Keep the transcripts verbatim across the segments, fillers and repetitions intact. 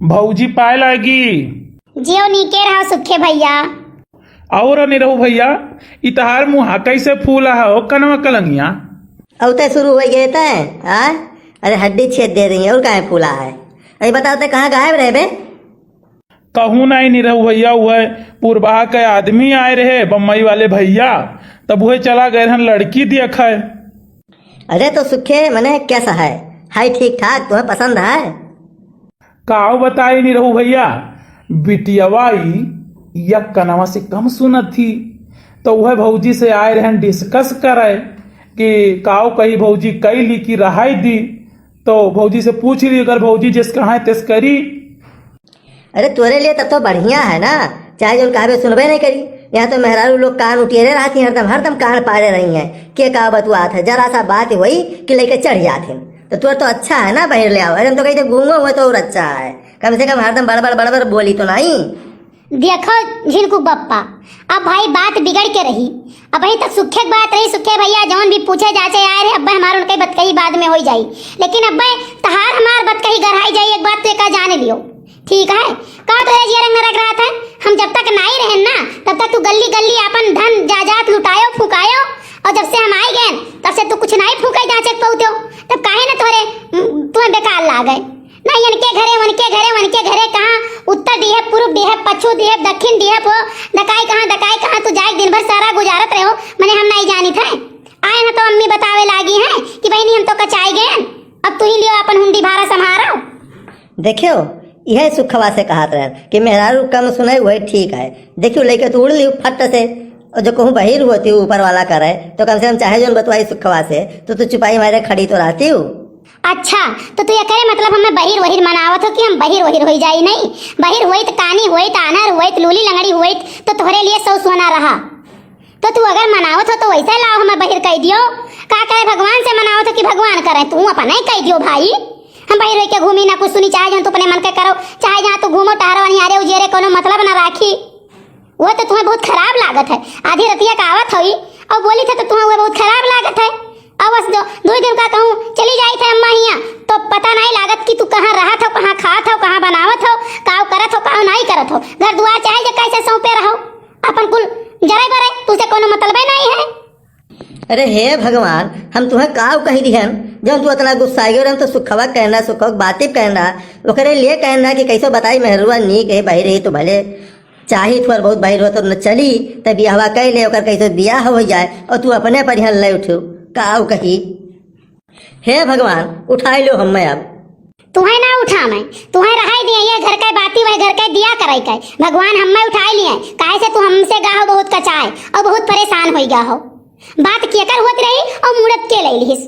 भौजी पाए लागी। जियो नीके रहो सुखे भैया। और निरहू भैया, ई तहार मुँहा कैसे फूला है हो कनवा कलंगिया? अउते शुरू होइ गए तै, आ? अरे हड्डी छेद दे रही है, और काहे फूला है? अरे बताओ तै कहाँ गायब रहे बे? कहूँ नाहीं निरहू भैया, वह पुरबहा के आदमी आए रहे, बम्बई वाले भैया, तब वह चला गए रहन लड़की देखे। अरे तो सुखे, मने कैसा है? है ठीक ठाक, तुम्हें पसंद है? काव बताई निरहू भैया, बिटियवा ई एक कनवा से कम सुनत थी, तो वह भौजी से आए रहन discuss करे कि काव कही भौजी, कैली कि रहाई दी। तो भौजी से पूछ ली, अगर भौजी जिस कहा है तिस करी। अरे तोरे लिए तब तो बढ़िया है ना, चाहे जौन कहबे सुनबे नहीं करी। यहाँ तो मेहरारू लोग कान उठेरे रहती हैं, हरदम हरदम कान पारे रही हैं, के का बतुआत है, जरा सा बात होई कि लेके चढ़ जात हैं। तो तोर तो अच्छा है ना बहिर ले आओ, अरे हम तो कही थे गूंगो हुए तो और अच्छा है, कम से कम हरदम बड़बड़ बड़बड़ बोली तो नहीं। देखो झिनकू बप्पा, अब भाई बात बिगड़ के रही। अबहीं तक सुखे के बात रही, सुखे भैया जौन भी पूछे जाचे आए रहे, अब हमार उनके बतकही बाद में होई जाई, लेकिन अब तहार हमार बतकही गढ़ाई जाई, एक बात तो एका जाने लियो, ठीक है? का तोरे जिया रंग नरक रहत है? हम जब तक नाई रहन ना, तब तक तू गल्ली गल्ली अपन धन जायदाद लुटायो फुकायो, और जब से हम आई गए तब से तू कुछ नाई फूके जांचे के पौतो, तब काहे ना तोरे, उम, तुम्हें बेकार लागे। नहीं, इनके घरे, उनके घरे, उनके घरे, कहाँ उत्तर दिहे, पूर्व दिहे, पच्छू दिहे, दक्षिण दिहे, वो दकाई कहाँ, दकाई कहाँ, तू जाए दिन भर सारा गुजारत रहो, मने हम नहीं जानित है। आए ना तो अम्मी बतावे लागी हैं कि बहनी हम तो कचाई गए, अब तू ही लियो अपन हुंडी भारा संभारो। देखियो, यह सुखवा से कहत रहन कि मेहरारू कम सुने वही ठीक है। देखियो, लेके तो उड़ लियो फट से, और जो कहूँ बहिर होती ऊपर वाला करे, तो कम से कम चाहे जोन बतवाई सुखवा से, तो तू चुपाई मारे खड़ी तो रहती हूँ। अच्छा, तो तू एकरे मतलब हमें बहिर वहिर मनावत हो कि हम बहिर वहिर होई जाई नहीं? बहिर होइत, कानी होइत, आन्हर होइत, लूली लंगड़ी होइत, तो तोहरे लिए सौ सोना रहा। तो तू अगर मनावत हो तो वैसे लाओ, हमें बहिर कह दियो। का करे, भगवान से मनावत हो कि भगवान करे? तू अपने ही कह दियो भाई, हम बहिर होई के घूमी ना कुछ सुनी, चाहे जौन तू अपने मन के करो, चाहे जहाँ तू घूमो टहरो अनिहारे उजियरे कोनो मतलब ना राखी। वो तो तुम्हें बहुत खराब लागत है। आधी रतिया का आवत होई और बोली थे तो तुम्हें वो बहुत खराब लागत है। अब बस दो, दो ही दिन का कहूँ चली जाई थे अम्मा हियाँ, तो पता नहीं लागत कि तू कहाँ रहत हो, कहाँ खात हो, कहाँ बनावत हो, काव करत हो, काव नहीं करत हो। घर दुआर चाहे जे कैसे सौंपे रहो, अपन कुल जरे बरे, तुझसे कोनो मतलबे नहीं है। अरे हे भगवान, हम तुम्हें काव कही दिहन, जब तू इतना गुस्सा गयो, हम तो सुखवा कहना, सुखवा बाती कहना, ओकरे लिए कहना कि कैसे बताई मेहरुआ नीक है, बहिर ही तो भले चाही थोर बहुत बहिर हो तो न चली, तब बियाहवा कह ले, ओकर कैसे बियाह हो जाए और तू अपने पर यहाँ ले उठो, काव कही। हे भगवान, उठाई लो हमें अब। तुहें ना उठावे, तुहें रहाई दिए, ये घर के बाती वह घर के दिया करे के। भगवान हमें उठाई लिए, काहे से तू हमसे गाहो बहुत कचाए और बहुत परेशान होई गाहो। बात केकर होत रही और मूड़त के ले लिहिस?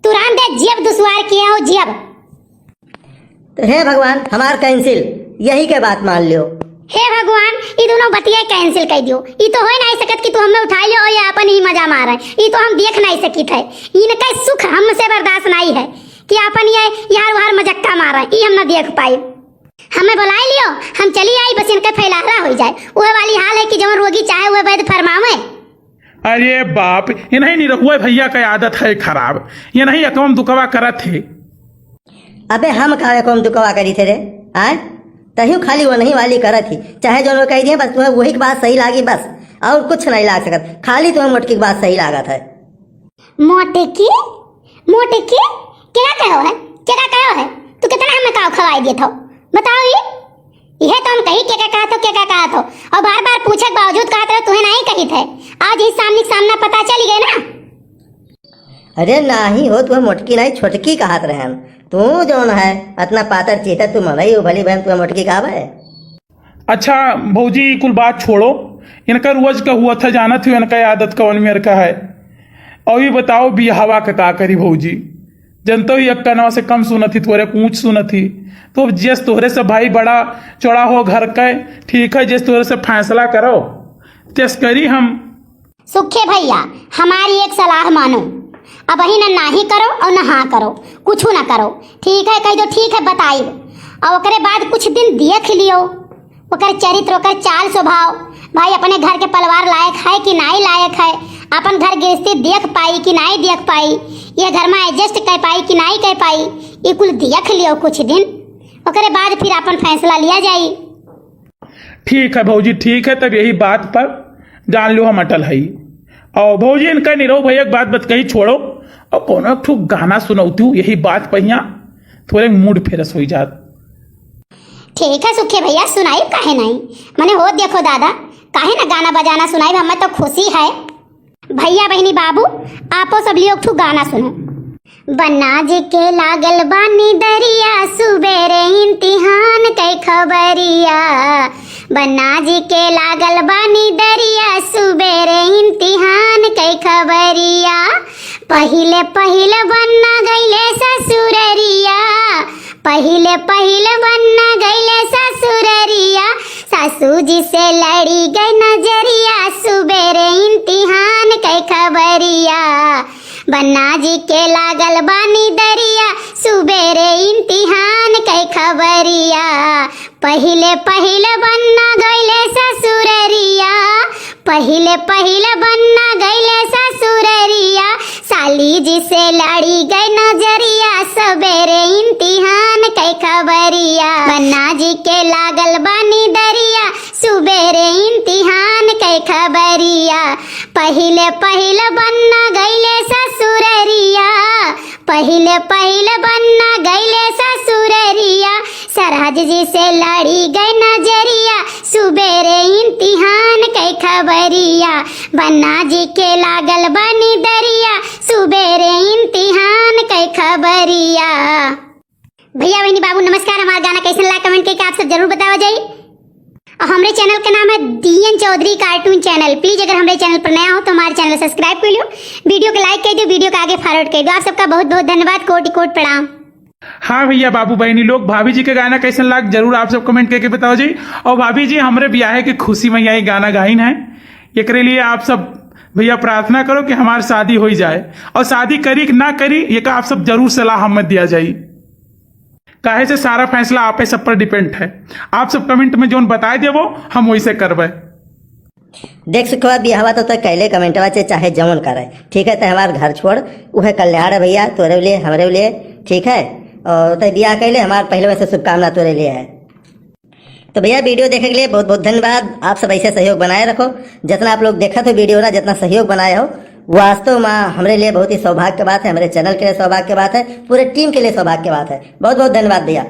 तू राम दे जियब दुश्वार किए हो जियब। तो हे भगवान, हमार cancel, यही के बात मान लियो। हे भगवान, ई दोनों बतिया cancel कर दियो। ई तो हो नहीं सकत कि तू हमें उठाई लियो और ये अपन ही मजा मारे। ई तो हम देख नहीं सकित है। इनका सुख हमसे बर्दाश्त नहीं है कि अपन ये यार वार मजक्का मारे, ई हम ना देख पाई। हमें बुलाई लियो, हम चली आई, बस इनका फैलारा हो जाए। वह वाली हाल है कि जवन रोगी चाहे वह वैद्य फरमावे। अरे बाप, इन्हें निरहुआ भैया का आदत है खराब, इन्हें एकम दुकवा करत है। अबे हम का एकम दुकवा करी थे रे, आय? तहियो खाली वो नहीं वाली करत ही, चाहे जो लोग कह दिए, बस तुम्हें वही की बात सही लागी बस, और कुछ नहीं लाग सकत, खाली तुम्हें मोटकी की बात सही लागत है। मोटकी? मोटकी? केका कहो है? केका कहो है? तू कितना हमें काव खवाई देत हो? बताओ ये। यह तो हम कही केका कहत हो, केका कहत हो। और बार बार पूछे के बावजूद कहत रहो, तुहें नहीं कही थे। आज ही सामने के सामना पता चल गए ना। अरे नाही हो, तुम्हें मोटकी नहीं छोटकी कहत रहे हम। तू जौन है, इतना पातर चीता तू मनई हो, भली बहन तुम्हें मोटकी कहबे। अच्छा भौजी, ई कुल बात छोड़ो, इनका रोज का हुआ था, जानत हो इनका आदत कवन मेर का है। और ये बताओ, बियाहवा का का करी भौजी? जनतो ही एक कनवा से कम सुनत ही, थोरे ऊंच सुनत ही। तो अब जस तोहरे से भाई बड़ा चौड़ा हो घर का, ठीक है, जस तोहरे से फैसला करो, तस करी हम। सुखे भैया, हमारी एक सलाह मानो। अबही न नाही करो और न हाँ करो, कुछ ना करो। ठीक है कह दो, ठीक है बताइब। और ओकरे बाद कुछ दिन देख लियो, ओकर चरित्र, ओकर चाल स्वभाव, भाई अपने घर के परिवार लायक है कि नाई लायक है, अपन घर गृहस्थी देख पाई कि नाई देख पाई, ये घर में adjust कर पाई कि नाई कर पाई, ये कुल देख लियो कुछ दिन। ओकरे बाद फिर आपन फैसला लिया जाई। ठीक है भौजी, ठीक है, तब यही बात पर जान लो हम अटल हई। और भौजी इनका निरहू भैया एक बात बत कही छोड़ो, और कौनो एक ठो गाना सुनौती हूँ यही बात पर हियाँ थोड़े मूड फ्रेश हो जात। ठीक है सुखे भैया, सुनाई काहे नहीं, मने हो देखो दादा, काहे ना गाना बजाना सुनाई, हमें तो खुशी है। भैया बहिनी बाबू, आपो सब लियो एक ठो गाना सुनो। बन्ना जी के लागल बानी दरिया, सुबेरे इम्तिहान कै खबरिया। बन्ना जी के लागल बानी दरिया, सुबेरे इम्तिहान कै खबरिया। पहिले पहिले बन्ना गइले ससुररिया, पहिले पहिले बन्ना गइले ससुररिया। सासू जी से लड़ी गई नजरिया, सुबेरे इम्तिहान कै खबरिया। बन्ना जी के लागल बानी दरिया, सुबेरे इम्तिहान कै खबरिया। पहिले पहिले बन्ना गइले ससुररिया, पहिले पहिले बन्ना गइले ससुररिया। साली जी से लड़ी गई नजरिया, सबेरे इम्तिहान कै खबरिया। बन्ना जी के लागल बानी दरिया, सुबेरे इम्तिहान कै खबरिया। पहिले पहिले बन्ना गइले ससुररिया, पहिले पहिले बन्ना गइले ससुररिया। सरहज जी से लड़ी गई नजरिया, सुबेरे इम्तिहान कै खबरिया। बन्ना जी के लागल बानी दरिया, सुबेरे इम्तिहान कै खबरिया। भैया बहिनी बाबू नमस्कार, हमार गाना कैसन लाग comment करके आप सब जरूर बतावा जाई। और हमरे channel के नाम है डीएन चौधरी cartoon channel। Please अगर हमरे channel पर नया हो तो हमारे channel subscribe कर लो, video को like कर दो, video को आगे forward कर दो। आप सबका बहुत बहुत धन्यवाद, कोटि कोटि प्रणाम। हाँ भैया बाबू बहिनी लोग, भाभी जी के गाना कैसन लाग जरूर आप सब comment करके बतावा जाई। और भाभी जी हमरे बियाहे के खुशी में यही गाना गाइन है, एकरे लिए आप सब भैया प्रार्थना करो कि हमार शादी हो जाए, और शादी करी कि ना करी ये का आप सब जरूर सलाह हमें दिया जाई। काहे से सारा फैसला आपे सब पर depend है। आप सब comment में जौन बताए देबो, हम वैसे करबे। देख सुखवा, बियाहवा तो तय कैले commentवा से चाहे जौन करे, ठीक है, तय हमार घर छोड़, उहे कल्याण है भैया, तोरे लिए, हमरे लिए, ठीक है। और तय बियाह कैले, हमार पहले से शुभकामना तोरे लिए है। तो भैया, video देखे के लिए बहुत बहुत धन्यवाद। आप सब ऐसे सहयोग बनाए रखो, जितना आप लोग देखत हो video ना, जितना सहयोग बनाए हो, वास्तव में हमरे लिए बहुत ही सौभाग्य के बात है, हमरे channel के लिए सौभाग्य के बात है, पूरे team के लिए सौभाग्य के बात है। बहुत बहुत धन्यवाद भैया।